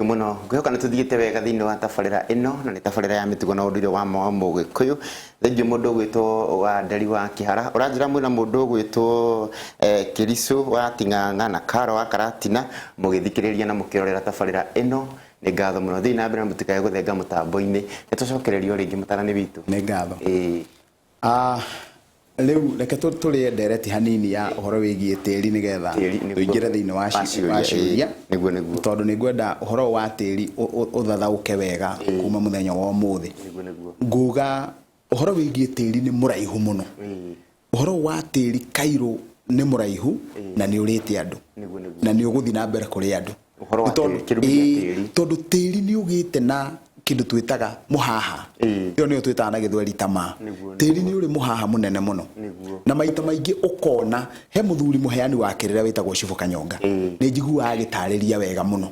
Mũno. Ngwĩhoka nĩ tũthiĩte wega thĩinĩ wa tabarĩra ĩno, na nĩ tabarĩra ya mĩtugo na ũndũire wa ma wa Mũgĩkũyũ. Thengiũ mũndũ ũgwĩtwo wa Nderi wa Kĩhara. Ũranjĩra mwĩna mũndũ ũgwĩtwo Kĩricũ wa Ting'ang'a na Karo wa Karatina, mũgĩthikĩrĩria na mũkĩrorera tabarĩra ĩno. Nĩ ngatho mũno. Thiĩi na mbere na mũtikae gũthenga mũtambo-inĩ. Nĩ tũcokererio rĩngĩ mũtarani witũ. Nĩ ngatho. Ĩĩ. Ah, rĩu reke tũrĩe ndereti hanini ya ũhoro wĩgiĩ tĩri nĩgetha Tĩri, nĩguo. tũingĩre thĩinĩ wa Wa ciũria, wa ciũria. ĩĩ. Nĩguo, nĩguo. Tondũ nĩ ngwenda ũhoro ũyũ wa tĩri ũthathaũke wega kuma mũthenya wa ũmũthĩ. Nĩguo, nĩguo. Nguga ũhoro wĩgiĩ tĩri nĩ mũraihu mũno. Ũhoro wa tĩri kairũ nĩ mũraihu na nĩ ũrĩte andũ. Nĩguo, nĩguo. Na nĩ ũgũthiĩ na mbere kũrĩa andũ. Ũhoro wa Nĩ tondũ tĩri, kĩrumi gĩa ĩĩ, tĩri. tondũ tĩri nĩ ũgĩte na kĩndũ twĩtaga mũhaha. Ĩyo nĩyo twĩtaga na gĩthweri tamaa. Nĩguo, Tĩri nĩ ũrĩ mũhaha mũnene mũno. Nĩguo. Na maita maingĩ ũkona he mũthuri mũheani wa kĩrĩra wĩtagwo Cibũ Kanyonga. Nĩ njiguaga agĩtarĩria wega mũno.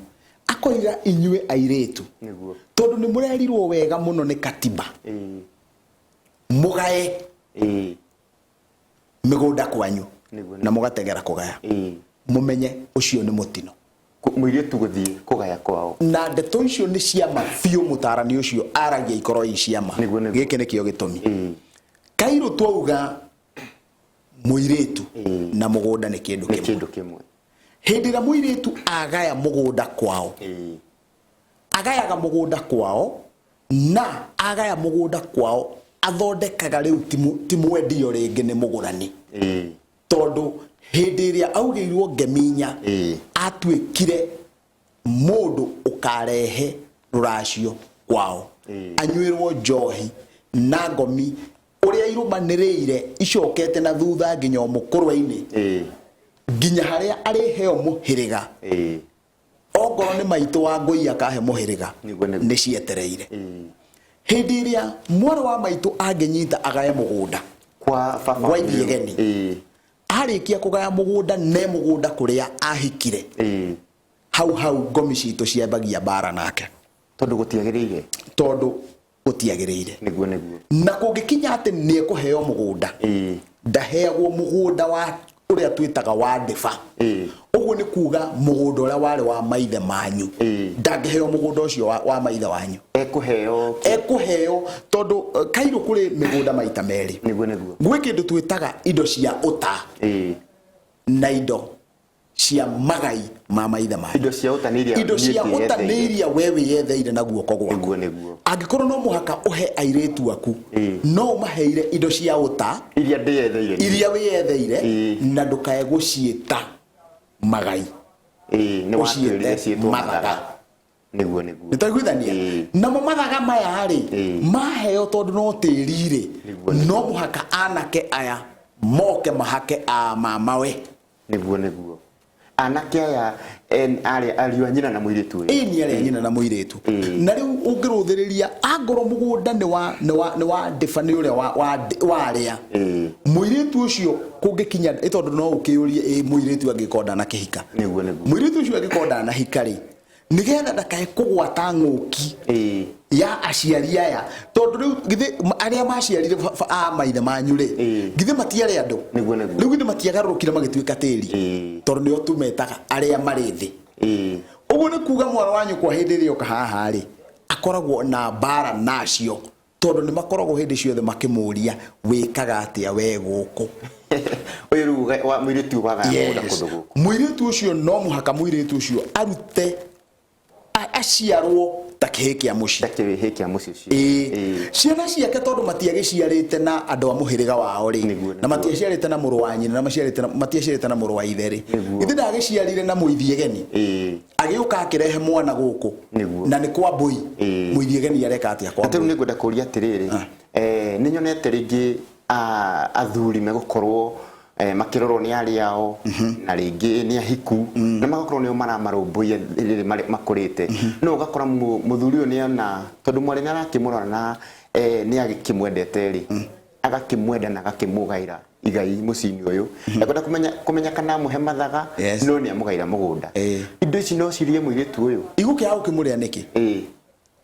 Akoiga inyuĩ airĩtu, Nĩguo. tondũ nĩ mũrerirwo wega mũno nĩ katiba, mũgae mĩgũnda kwanyu Nĩguo, na mũgategera kũgaya. Mũmenye ũcio nĩ mũtino. Mũirĩtu gũthiĩ kũgaya kwao. Na ndeto icio nĩ ciama biũ, mũtarani ũcio aragia ikorwo i ciama. Nĩguo, nĩguo. Gĩkĩ nĩkĩo gĩtũmi. Kairũ twauga mũirĩtu na mũgũnda nĩ kĩndũ Nĩ kĩmwe. Kĩndũ kĩmwe. Hĩndĩ ĩrĩa mũirĩtu agaya mũgũnda kwao, agayaga mũgũnda kwao, na agaya mũgũnda kwao athondekaga rĩu ti mwendio rĩngĩ, nĩ mũgũrani. Tondũ hĩndĩ ĩrĩa augĩirwo ngeminya, atuĩkire mũndũ ũkarehe rũracio kwao, anyuĩrwo njohi na ngomi ũrĩa irũmanĩrĩire icokete na thutha nginya mũkũrwe-inĩ, nginya harĩa arĩheo mũhĩrĩga. Ongorwo nĩ maitũ wa ngũi akahe mũhĩrĩga. Nĩguo, nĩguo. Nĩ cietereire. Hĩndĩ ĩrĩa mwarĩ wa maitũ angĩnyita agae mũgũnda Kwa baba. Gwa ithiegeni. Arĩkia kũgaya mũgũnda ne mũgũnda kũrĩa ahikire, hau hau ngomi citũ ciambagia mbara nake. Tondũ gũtiagĩrĩire. Tondũ gũtiagĩrĩire. Nĩguo, nĩguo. Na kũngĩkinya atĩ nĩ ekũheo mũgũnda, ndaheagwo mũgũnda wa ũrĩa twĩtaga wa ndĩba. Ũguo nĩ kuga mũgũnda ũrĩa warĩ wa maithe manyu, ndangĩheo mũgũnda ũcio wa maithe wanyu. Ekũheo? Ekũheo, tondũ kairũ kũrĩ mĩgũnda maita merĩ. Nĩguo, nĩguo. Gwĩ kĩndũ twĩtaga indo cia ũta na indo cia magai ma maithe manyu. Indo cia ũta nĩ iria Indo cia niĩ ũta nĩ ndĩyetheire. iria we wĩyetheire na guoko gwaku. Nĩguo, nĩguo. Angĩkorwo no mũhaka ũhe airĩtu aku, no ũmaheire indo cia ũta iria ndĩyetheire niĩ. Iria wĩyetheire. Na ndũkae gũciĩta magai. Nĩ watwĩrire ũciĩte ciĩtwo mathaga. Mathaga. Nĩguo, nĩguo. Nĩtwaiguithania? Namo mathaga maya rĩ, maheo tondũ no tĩri rĩ, Nĩguo, nĩguo. no mũhaka anake aya moke mahake a mamawe. Nĩguo, nĩguo. Anake aya arĩa ariũ a nyina na mũirĩtu ũyũ. Ĩĩ, nĩ arĩa nyina na mũirĩtu. Na rĩu ũngĩrũthĩrĩria angorwo mũgũnda nĩ wa ndĩba, nĩ ũrĩa wa arĩa mũirĩtu ũcio kũngĩkinya ĩ, tondũ no ũkĩũrie, ĩ mũirĩtu angĩkorwo ndanakĩhika? Nĩguo, nĩguo. Mũirĩtu ũcio angĩkorwo ndanahika rĩ, nĩgetha ndakae kũgwata ng'ũki ya aciari aya, tondũ rĩu githĩ arĩa maciarire a maithe manyu rĩ, githĩ matiarĩ andũ? Nĩguo, nĩguo. Rĩu githĩ matiagarũrũkire magĩtuĩka tĩri? Tondũ nĩo tumetaga arĩa marĩ thĩ. Ũguo nĩ kuga mwana wa nyũkwa hĩndĩ ĩrĩa oka haha rĩ, akoragwo na mbara nacio, tondũ nĩ makoragwo hĩndĩ ciothe makĩmũria, wĩkaga atĩa we gũkũ? Ũyũ rĩu wa mũirĩtu wagaya mũgũnda kũndũ gũkũ. Mũirĩtu ũcio, no mũhaka mũirĩtu ũcio arute aciarwo ta kĩhĩ kĩa mũciĩ. Ta kĩhĩ kĩa mũciĩ ũcio. Ĩĩ. Ciana ciake, tondũ matiagĩciarĩte na andũ a mũhĩrĩga wao rĩ, Nĩguo, na nĩguo. matiaciarĩte na mũrũ wa nyina, na matiaciarĩte na mũrũ wa ithe rĩ, githĩ ndagĩciarire na mũithiegeni? Agĩũka akĩrehe mwana gũkũ. Na nĩ kwa mbũi. Mũithiegeni areka atĩa kwa Na rĩu mbũi? Nĩ ngwenda kũria atĩrĩrĩ, nĩ nyonete rĩngĩ athuri megũkorwo makĩrorwo nĩ arĩ ao na rĩngĩ nĩ ahiku na magakorwo nĩo maramarũmbũiya rĩrĩ makũrĩte, no ũgakora mũthuri ũyũ nĩona tondũ mwarĩ nĩ arakĩmũrora na nĩ agĩkĩmwendete rĩ, agakĩmwenda na agakĩmũgaĩra igai mũciĩ-inĩ ũyũ. Ekwenda kũmenya kana amũhe mathaga, no nĩ amũgaĩra mũgũnda. Indo ici no cirie mũirĩtu ũyũ? Igũkĩaga gũkĩmũrĩa nĩkĩ?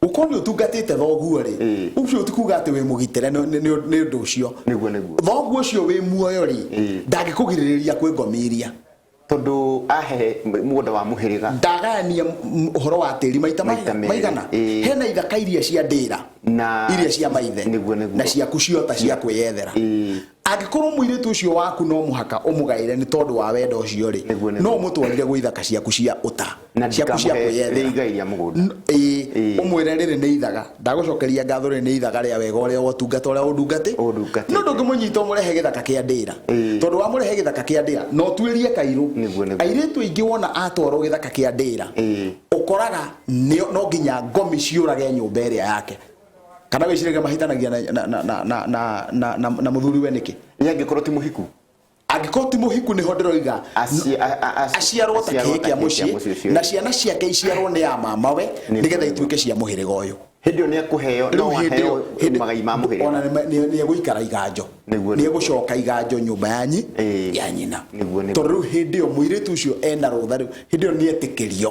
Gũkorwo nĩ ũtungatĩte thoguo rĩ, ũcio ti kuga atĩ wĩ mũgitĩre nĩ ũndũ ũcio. Nĩguo, nĩguo. Thoguo ũcio wĩ muoyo rĩ, ndangĩkũgirĩrĩria kwĩ ngomi iria. Tondũ ahe mũgũnda wa mũhĩrĩga. Ndagayania ũhoro wa tĩri maita Maita merĩ. maigana. Hena ithaka iria cia ndĩra Na iria cia maithe Nĩguo, nĩguo. na ciaku ciota cia kwĩyethera. Angĩkorwo mũirĩtu ũcio waku no mũhaka ũmũgaĩre nĩ tondũ wa wendo ũcio rĩ, Nĩguo, nĩguo. no ũmũtwarire gwĩ ithaka ciaku cia ũta, Na ciaku cia ndikamuhe kwĩyethera. igai rĩa mũgũnda. Ĩĩ, ũmwĩre rĩrĩ nĩ ithaga, ndagũcokeria ngatho, rĩrĩ nĩ ithaga rĩa wega ũrĩa wotungata ũrĩa ũndungatĩ. Ũndungatĩte. No ndũngĩmũnyita ũmũrehe gĩthaka kĩa ndĩra, tondũ wamũrehe gĩthaka kĩa ndĩra no tuĩrie kairũ. Nĩguo, nĩguo. Airĩtu aingĩ wona atwarwo gĩthaka kĩa ndĩra, ũkoraga no nginya ngomi ciũrage nyũmba ĩrĩa yake, kana wĩciragia mahitanagia na mũthuri we nĩkĩ? Ĩ angĩkorwo ti mũhiku? Angĩkorwo ti mũhiku, nĩho ndĩroiga. Aciarwo ta Aciarwo kĩhĩ ta kĩa kĩhĩ kĩa mũciĩ, mũciĩ ũcio. Na ciana ciake iciarwo nĩ ya mamawe, nĩgetha ituĩke cia mũhĩrĩga ũyũ. Hĩndĩ ĩyo nĩ ekũheo, no Rĩu hĩndĩ aheo ĩyo- hĩndĩ- magai ma mũhĩrĩga. Ona nĩ egũikara iganjo, Nĩguo, nĩ nĩguo. egũcoka iganjo nyũmba yanyi ya nyina, Nĩguo, nĩguo. tondũ rĩu hĩndĩ ĩyo mũirĩtu ũcio ena rũtha, rĩu hĩndĩ ĩyo nĩ etĩkĩrio.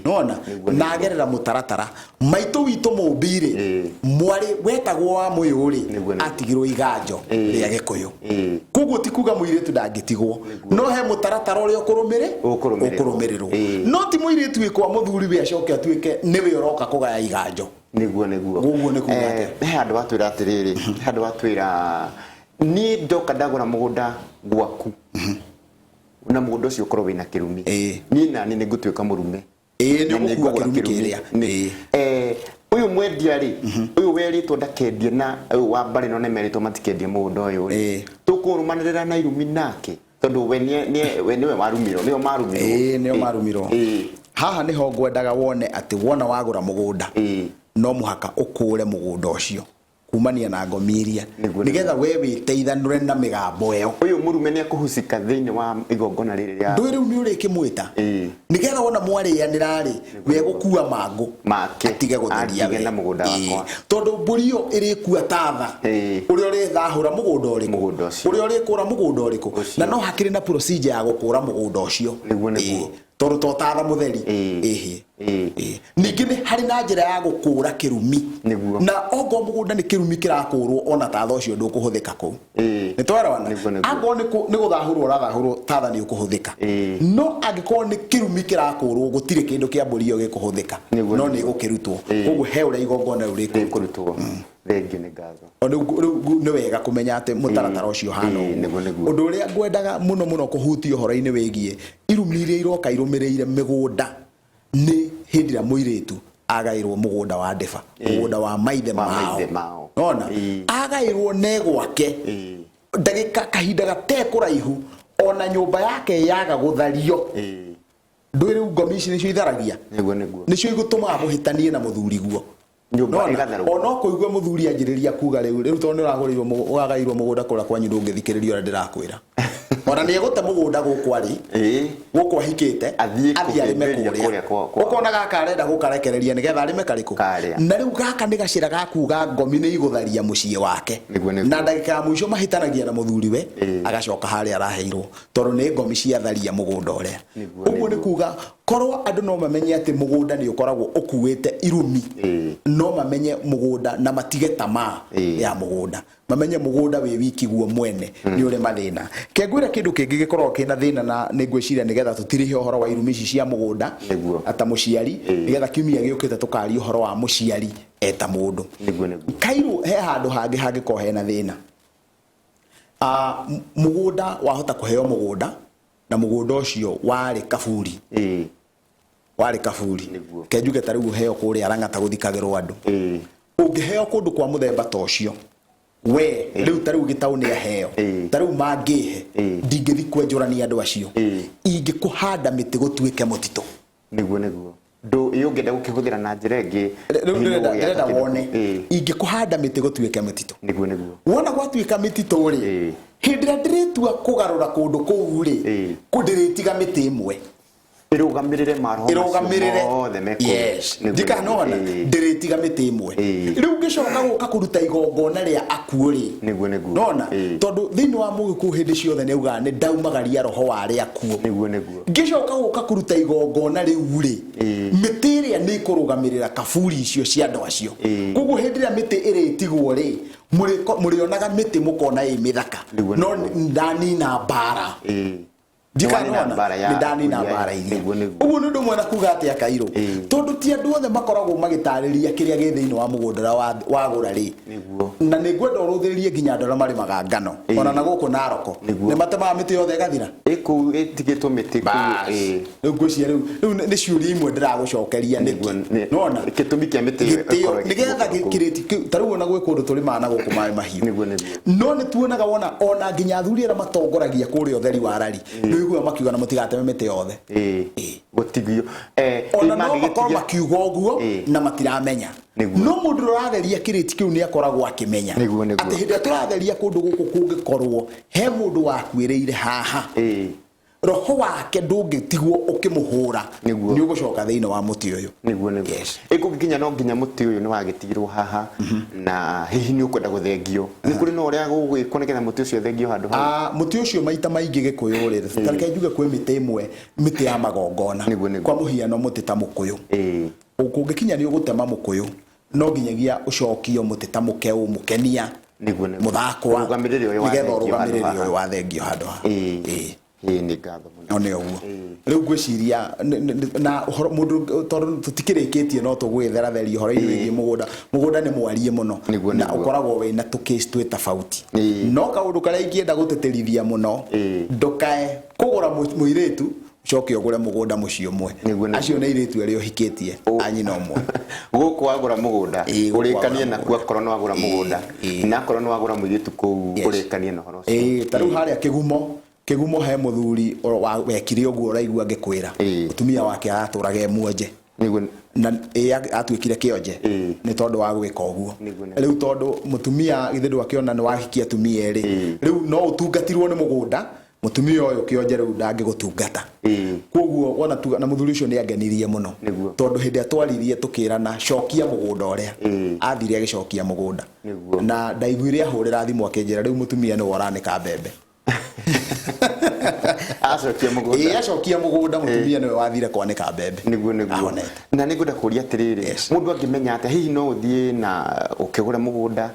Nona Nĩguo, na agerera mũtaratara maitũ witũ mũmbi-rĩ, mwarĩ wetagwo wa mũyũ rĩ, Nĩguo, nĩguo. atigirwo iganjo rĩa gĩkũyũ. Koguo ti kuga mũirĩtu ndangĩtigwo, no he mũtaratara ũrĩa ũkũrũmĩrĩ Ũkũrũmĩrĩrwo. ũkũrũmĩrĩrwo. No ti mũirĩtu wĩ kwa mũthuri we acoke atuĩke nĩwe ũroka kũgaya iganjo. Nĩguo, nĩguo. Ũguo nĩ kuga He handũ watwĩra atĩrĩrĩ, he handũ watwĩra niĩ ndoka ndagũra mũgũnda gwaku na mũgũnda ũcio ũkorwo wĩna kĩrumi, niĩ nani nĩ ngũtuĩka mũrume. Ĩĩ, nĩ Na nĩ ũgũkua ngũgũra kĩrumi kĩrĩa. Ũyũ mwendia rĩ, ũyũ werĩtwo ndakendie na ũyũ wa mbarĩ ĩno nĩ merĩtwo matikendie mũgũnda ũyũ rĩ, tũkũrũmanĩrĩra na irumi nake, tondũ we nĩwe warumirwo, nĩo marumirwo. Ĩĩ, nĩo marumirwo. Haha nĩho ngwendaga wone atĩ wona wagũra mũgũnda, no mũhaka ũkũre mũgũnda ũcio kumania na ngomi iria, Nĩguo, nĩgetha we wĩteithanũre na mĩgambo ĩyo. Ũyũ mũrume nĩ ekũhusika thĩinĩ wa igongona rĩrĩ rĩa Ndũĩ rĩu nĩ ũrĩkĩmwĩta, nĩgetha wona mwarĩanĩra rĩ, we gũkua mangũ Make. atige gũtheria Atige we. na mũgũnda wakwa. Tondũ mbũri ĩyo ĩrĩkua tatha ũrĩa ũrĩthahũra mũgũnda ũrĩkũ, Mũgũnda ũcio. ũrĩa ũrĩkũra mũgũnda ũrĩkũ. Ũcio. Na no hakĩrĩ na procedure ya gũkũra mũgũnda ũcio. Nĩguo, nĩguo. Tondũ to tatha mũtheri. Ĩhĩ. Ningĩ nĩ harĩ na njĩra ya gũkũra kĩrumi. Na ongorwo mũgũnda nĩ kĩrumi kĩrakũrwo, ona tatha ũcio ndũkũhũthĩka kũu. Nĩ twerwana? Nĩguo, nĩguo. Angorwo nĩ gũthahũrwo ũrathahũrwo, tatha nĩ ũkũhũthĩka. No angĩkorwo nĩ kĩrumi kĩrakũrwo, gũtirĩ kĩndũ kĩa mbũri ĩyo gĩkũhũthĩka, no nĩ ĩgũkĩrutwo. Koguo he ũrĩa igongona rĩu rĩkũrutwo. Rĩkũrutwo. Thengiũ, nĩ ngatho. O rĩu nĩ wega kũmenya atĩ mũtaratara ũcio ũhana ũguo. Nĩguo, nĩguo. Ũndũ ũrĩa ngwendaga mũno mũno kũhutia ũhoro-inĩ wĩgiĩ irumi iria iroka irũmĩrĩire mĩgũnda nĩ hĩndĩ ĩrĩa mũirĩtu agaĩrwo mũgũnda wa ndĩba, mũgũnda wa maithe Wa mao. maithe mao. Nona agaĩrwo ne gwake, ndagĩka kahinda gatekũraihu ona nyũmba yake yaga gũthario, ndũĩ rĩu ngomi ici nĩcio itharagia, Nĩguo, nĩguo. Nĩcio igũtũmaga mũhĩtanie na mũthuri guo. Nyũmba Nona, ĩgatharũka. ona kũigua mũthuri anjĩrĩria kuga rĩu tondũ nĩ ũragũrĩirwo wagaĩirwo mũgũnda kũrĩa kwanyu, ndũngĩthikĩrĩria ũrĩa ndĩrakwĩra. Ona nĩ egũte mũgũnda gũkũ arĩ, gũkũ ahikĩte, Athiĩ athiĩ arĩme kũhĩmbĩria kũrĩa. kũrĩa Ũkona gaka arenda gũkarekereria nĩgetha arĩme karĩkũ? Karĩa. Na rĩu gaka nĩ gacĩra ga kuga ngomi nĩ igũtharia mũciĩ wake. Nĩguo, nĩguo. Na ndagĩka ya mũico mahĩtanagia na mũthuri we, agacoka harĩa araheirwo tondũ nĩ ngomi ciatharia mũgũnda ũrĩa. Ũguo nĩ kuga korwo andũ no mamenye atĩ mũgũnda nĩ ũkoragwo ũkuĩte irumi, no mamenye mũgũnda na matige tamaa ya mũgũnda, mamenye mũgũnda wĩ wiki guo mwene nĩ ũrĩ mathĩna. Kengwĩra kĩndũ kĩngĩ gĩkoragwo kĩna thĩna, na nĩ ngwĩciria nĩgetha tũtirihe ũhoro wa irumi ici cia mũgũnda ata mũciari, nĩgetha kiumia gĩũkĩte tũkaria ũhoro wa mũciari eta mũndũ. Nĩguo, nĩguo. Kairũ he handũ hangĩ hangĩkorwo hena thĩna. Mũgũnda wahota kũheo mũgũnda na mũgũnda ũcio warĩ kaburi. Warĩ kaburi. Kenjuge ta rĩu ũheo kũrĩa Lang'ata gũthikagĩrwo andũ. Ũngĩheo kũndũ kwa mũthemba ta ũcio, we rĩu ta rĩu gĩtaũ nĩ aheo, ta rĩu mangĩhe, ndingĩthi kwenjũrania andũ acio, ingĩkũhanda mĩtĩ gũtuĩke mũtitũ. Nĩguo, nĩguo. Ndũ ĩ ũngĩenda gũkĩhũthĩra na njĩra ĩngĩ. Rĩu nĩ ndĩrenda ũgĩaka ndĩrenda kĩndũ. wone, ingĩkũhanda mĩtĩ gũtuĩke mũtitũ. Nĩguo, nĩguo. Wona gwatuĩka mĩtitũ rĩ, hĩndĩ ĩrĩa ndĩrĩtua kũgarũra kũndũ kũu rĩ, kũ ndĩrĩtiga mĩtĩ ĩmwe Ĩrũgamĩrĩre maroho macio ĩrũgamĩrĩre mothe me kũu. Yes. Nĩguo, Ndikanona ndĩrĩtiga mĩtĩ ĩmwe. Rĩu ngĩcoka gũka kũruta igongona rĩa akuũ rĩ, Nĩguo, nĩguo. nona tondũ thĩinĩ wa mũgĩkũyũ hĩndĩ ciothe nĩ augaga nĩ ndaumagaria roho wa arĩa akuũ. Nĩguo, nĩguo. Ngĩcoka gũka kũruta igongona rĩu rĩ, mĩtĩ ĩrĩa nĩ ĩkũrũgamĩrĩra kaburi icio cia andũ acio. Koguo hĩndĩ ĩrĩa mĩtĩ ĩrĩtigwo rĩ, mũrĩonaga mĩtĩ mũkona ĩ mĩthaka, no ndanina mbara. Nĩwanina Ndikanona mbara ya nĩ ndanina akuria. mbara iria. Nĩguo, nĩguo. Ũguo nĩ ũndũ ũmwe na kuga atĩa kairũ, Ĩĩ. tondũ ti andũ othe makoragwo magĩtarĩria kĩrĩa gĩ thĩinĩ wa mũgũnda ũrĩa wagũra rĩ. Nĩguo. Na nĩ ngwenda ũrũthĩrĩrie nginya andũ arĩa marĩmaga ngano, Ĩĩ. ona na gũkũ Naroko, Nĩguo. nĩ matemaga mĩtĩ yothe ĩgathira. Ĩkũu ĩtigĩtwo mĩtĩ kũu, ĩĩ. Rĩu ngwĩciria rĩu nĩ ciũria imwe ndĩragũcokeria. Nĩguo, Nĩkĩ nona gĩtũmi kĩa mĩtĩ ĩyo gĩtĩo ĩkorwo nĩgetha ĩgĩtigwo kũu. kĩrĩti kĩu ta rĩu ona gwĩ kũndũ tũrĩmaga na gũkũ maĩ mahiũ. Nĩguo, nĩguo. No nĩ tuonaga wona ona nginya athuri arĩa matongoragia kũrĩa ũtheri wa rari, nĩ ũiguaga makiuga na mũtigateme mĩtĩ yothe. Ĩĩ. Ĩĩ. Gũtigio. Ona no mangĩgĩtigia- makorwo makiuga ũguo Ĩĩ. na matiramenya. Nĩguo. No mũndũ ũrĩa ũratheria kĩrĩti kĩu nĩ akoragwo akĩmenya Nĩguo, nĩguo. atĩ hĩndĩ ĩrĩa tũratheria kũndũ gũkũ kũngĩkorwo he mũndũ wakuĩrĩire haha, Ĩĩ. roho wake ndũngĩtigwo ũkĩmũhũra, Nĩguo. nĩ ũgũcoka thĩinĩ wa mũtĩ ũyũ. Nĩguo, nĩguo. Yes. Ĩkũngĩkinya no nginya mũtĩ ũyũ nĩ wagĩtigirwo haha na hihi nĩ ũkwenda gũthengio, nĩ kũrĩ na ũrĩa gũgwĩkwo nĩgetha mũtĩ ũcio ũthengio handũ hau? Ah, mũtĩ ũcio maita maingĩ gĩkũyũ rĩ, ta reke njuge kwĩ mĩtĩ ĩmwe, mĩtĩ ya magongona. Nĩguo, nĩguo. Kwa mũhiano mũtĩ ta mũkũyũ, Ĩĩ. kũngĩkinya nĩ ũgũtema mũkũyũ, no nginyagia ũcokio mũtĩ ta mũkeũ, mũkenia, Nĩguo, nĩguo. mũthakwa, Ũrũgamĩrĩri ũyũ nĩgetha wathengio handũ ũrũgamĩrĩri haha. ũyũ wathengio handũ haha. Ĩĩ. Ĩĩ. Ĩĩ, nĩ ngatho mũno. No nĩ ũguo. Ĩĩ. Rĩu ngwĩciria na ũhoro mũndũ tondũ tũtikĩrĩkĩtie no tũgwĩtheratheria ũhoro-inĩ wĩgiĩ mũgũnda. Mũgũnda nĩ mwarie mũno, Nĩguo, na nĩguo. ũkoragwo wĩna tũcase twĩ tofauti. Ĩĩ. No kaũndũ karĩa ingĩenda gũtĩtĩrithia mũno, Ĩĩ. ndũkae kũgũra mũirĩtu ũcoke ũgũre mũgũnda mũciĩ ũmwe. Nĩguo, nĩguo. Acio nĩ airĩtu erĩ ũhikĩtie a nyina ũmwe. Gũkũ wagũra mũgũnda, Ĩĩ, gũkũ ũrĩkanie wagũra nakuo mũgũnda. akorwo nĩ wagũra mũgũnda, Ĩĩ. na akorwo nĩ wagũra mũirĩtu kũu, Yes. ũrĩkanie na ũhoro ũcio. Ĩĩ, ta rĩu harĩa kĩgumo he mũthuri wekire ũguo ũraigua ngĩkwĩra. Ĩĩ. Mũtumia wake aratũraga e muonje, Nĩguo. Na ĩ atuĩkire kĩonje Ĩĩ. nĩ tondũ wa gwĩka ũguo. Nĩguo, nĩguo. Rĩu tondũ mũtumia githĩ ndwakĩona nĩ wahikia atumia erĩ, Ĩĩ. rĩu no ũtungatirwo nĩ mũgũnda, mũtumia ũyũ kĩonje rĩu ndangĩgũtungata. Ĩĩ. Koguo wona tuga na mũthuri ũcio nĩ angenirie mũno, Nĩguo. tondũ hĩndĩ ĩrĩa twaririe tũkĩrana cokia mũgũnda ũrĩa, Ĩĩ. athire agĩcokia mũgũnda. Nĩguo. Na ndaiguire ahũrĩra thimũ akĩnjĩra rĩu mũtumia nĩwe ũranĩka mbembe. Acokia Ĩĩ, mũgũnda. acokia mũgũnda, mũtumia nĩwe wathire kwanĩka mbembe. Nĩguo, nĩguo. Ahonete. Na nĩ ngwenda kũria atĩrĩrĩ, Yes. mũndũ angĩmenya atĩa hihi no ũthiĩ na ũkĩgũra mũgũnda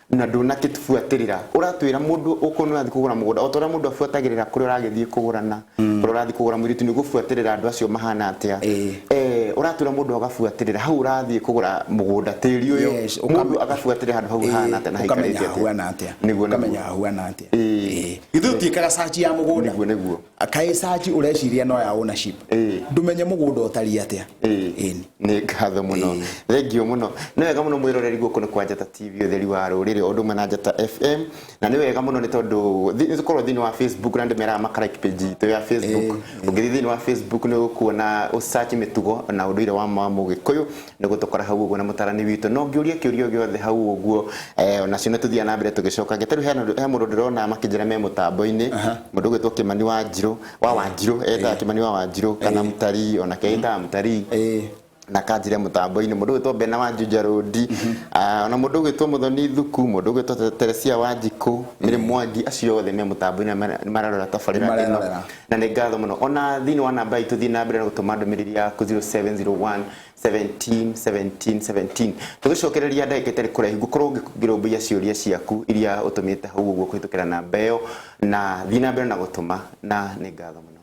na ndũnakĩbuatĩrĩra? Ũratwĩra mũndũ ũkorwo nĩ ũrathiĩ kũgũra mũgũnda, o ta ũrĩa mũndũ abuatagĩrĩra kũrĩa ũragĩthiĩ kũgũrana, kũrĩa ũrathiĩ kũgũra mũirĩtu, nĩ ũgũbuatĩrĩra andũ acio mahana atĩa. Ĩĩ. Ũratwĩra mũndũ agabuatĩrĩra hau ũrathiĩ kũgũra mũgũnda tĩri ũyũ, Yes, mũndũ agabuatĩrĩra handũ hau hahana atĩa na ũkamenya haikarĩte atĩa. hahuana atĩa. Nĩguo, Ũkamenya nĩguo. hahuana atĩa. Ĩĩ. Ĩĩ. Githĩ ũtiĩkaga search ya mũgũnda? Nĩguo, nĩguo. Kaĩ search ũreciria no ya ownership? Ĩĩ. Ndũmenye mũgũnda ũtariĩ atĩa. Ĩĩ. Ĩni. Nĩ ngatho mũno, thengio mũno, nĩ wega mũno mwĩroreri. Gũkũ nĩ kwa Njata TV, ũtheri wa rũrĩrĩ, o ũndũ ũmwe na Njata FM. Na nĩ wega mũno nĩ tondũ nĩ tũkorwo thĩinĩ wa Facebook na ndĩmeraga makarike page itũ ya Facebook. Ũngĩthiĩ thĩinĩ wa Facebook nĩ ũkuona ũsearch mĩtugo na ũndũire wa Mũgĩkũyũ, nĩ gũtũkora hau ũguo na mũtarani witũ no ngĩũria kĩũria gĩothe hau ũguo. Onacio nĩ tũthiaga na mbere tũgĩcokagia. Ta rĩu he mũndũ ndĩrona makĩnjĩra me mũtambo-inĩ, mũndũ ũgwĩtwo Kĩmani wa Njirũ, wa Wanjirũ, etaga Kĩmani wa Wanjirũ kana Mũtarii, onake etaga Mũtarii, na kanjire mũtambo-inĩ. Mũndũ ũgwĩtwo Bena wa Juja Road, ona mũndũ ũgwĩtwo Mũthoni Thuku, mũndũ ũgwĩtwo Teresia wa Njikũ, Mĩrĩ Mwangi, acio othe me mũtambo-inĩ na mararora tabarĩra ĩno. Marerorera. Na nĩ ngatho mũno. Ona thĩinĩ wa namba itũ, thiĩ na mbere na gũtũma ndũmĩrĩri yaku 0701 17 17 17. Tũgĩcokereria ndagĩka ĩtarĩ kũraihu, ngũkorwo ngĩrũmbũiya ciũria ciaku iria ũtũmĩte hau ũguo kũhĩtũkĩra namba ĩyo, na thiĩ na mbere na gũtũma, na nĩ ngatho mũno.